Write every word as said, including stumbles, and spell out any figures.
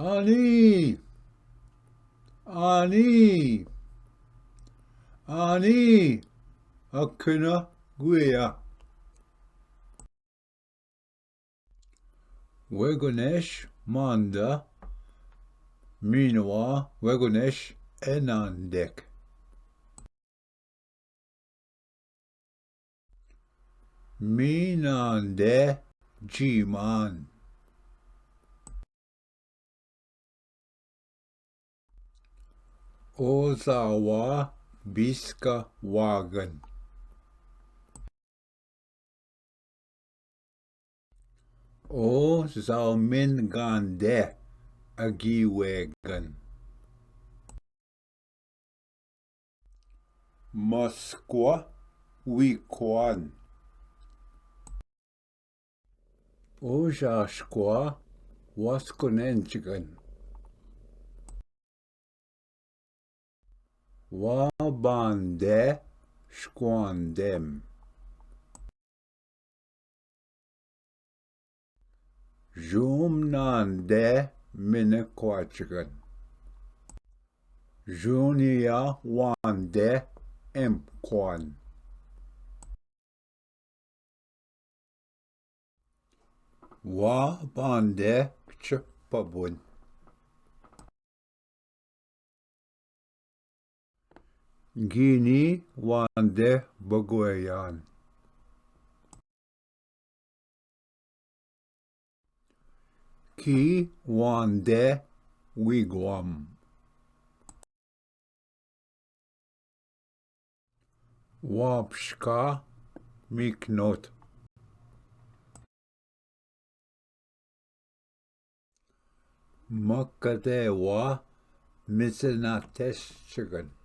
आनी, आनी, आनी, अखना गुया। वेगुनेश मांदा, मीनवा वेगुनेश एनांडेक। मीनांडे जीमान। ओजावा बिस्का वागन। ओ जाओमिन गांडे अगी vegan. Moskva, Vikwan. Ožaškva, Vaskonenčgan. Wa bande škvandem. Žum nande mine kvačgan. Žunija wande em kwan. Wa bande pč pabun. Gini wande bagwayan. Ki wande wigwam. Wapška miknot. Makate wa misenatesčgan.